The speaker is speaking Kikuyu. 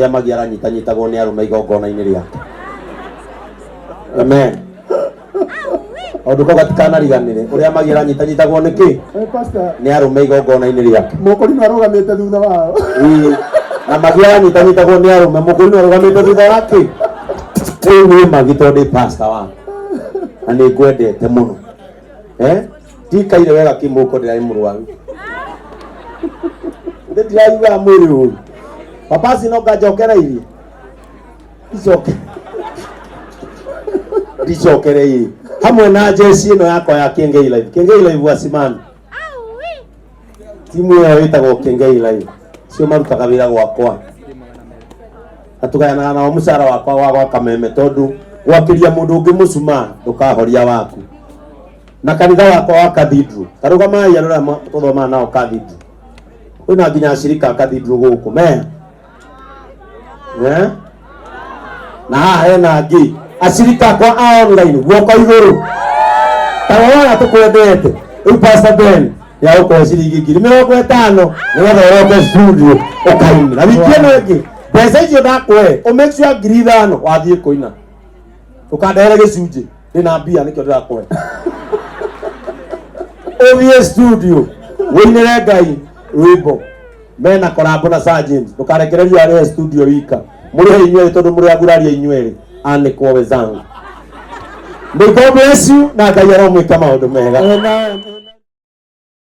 Ũrĩa Magi aranyitanyitagwo nĩ arũme igongona-inĩ rĩake. Amen. Kaũndũ kau gatikanariganĩre. Ũrĩa Magi aranyitanyitagwo nĩ kĩ? Eh, Pastor, Nĩ arũme igongona-inĩ rĩake. Mũkũrinũ arũgamĩte thutha wao. Ĩĩ. Na Magi aranyitanyitagwo nĩ arũme, mũkũrinũ arũgamĩte thutha wa kĩ? Rĩu nĩ Magi tondũ ndĩ pastor waku. Na nĩ ngwendete mũno. Eh? Ndikaire wega kĩmũko ndĩrarĩ mũrwaru. Ndĩ ndiraiguaga mwĩrĩ ũru. Papasi no nganjokereirie. Icoke. Ndicokereirie. Hamwe na jeshi ĩno yakwa ya Kengei Live. Kengei Live wasimani. Timu ĩyo ĩtagwo Kengei Live. Cio marutaga wĩra gwakwa. Na tũgayanaga nao mũcara wakwa wa gwa kameme tondũ gwakĩria mũndũ ũngĩ mũcumaa ndũkahoria waku. Na kanitha wakwa wa cathedral. Tarũgamai andũ arĩa tũthomaga nao cathedral. Kwĩna nginya acirika a cathedral gũkũ me. Eh? Na haha hena angĩ acirika akwa a online guoko igũrũ. Ta rora tũkwendete. Rĩu Pastor Ben nĩagũkũhe ciringi 50,000 nĩgetha ũroke studio ũkaine. Na wiki ĩno ĩngĩ mbeca icio ndakũhe ũ make sure 5,000 wathiĩ kũina. Ndũkandehere gĩcunjĩ ndĩna mbia nĩkĩo ndĩrakũhe. Ũthiĩ studio wĩinĩre Ngai rwĩmbo mena korambo na Sir James ndũkarekererio arĩhe studio wika mũrĩhe inyuerĩ tondũ mũrĩ aguraria inyuerĩ anĩkwo wenzangu. May God bless you na Ngai aromwĩka maũndũ mega. Amen.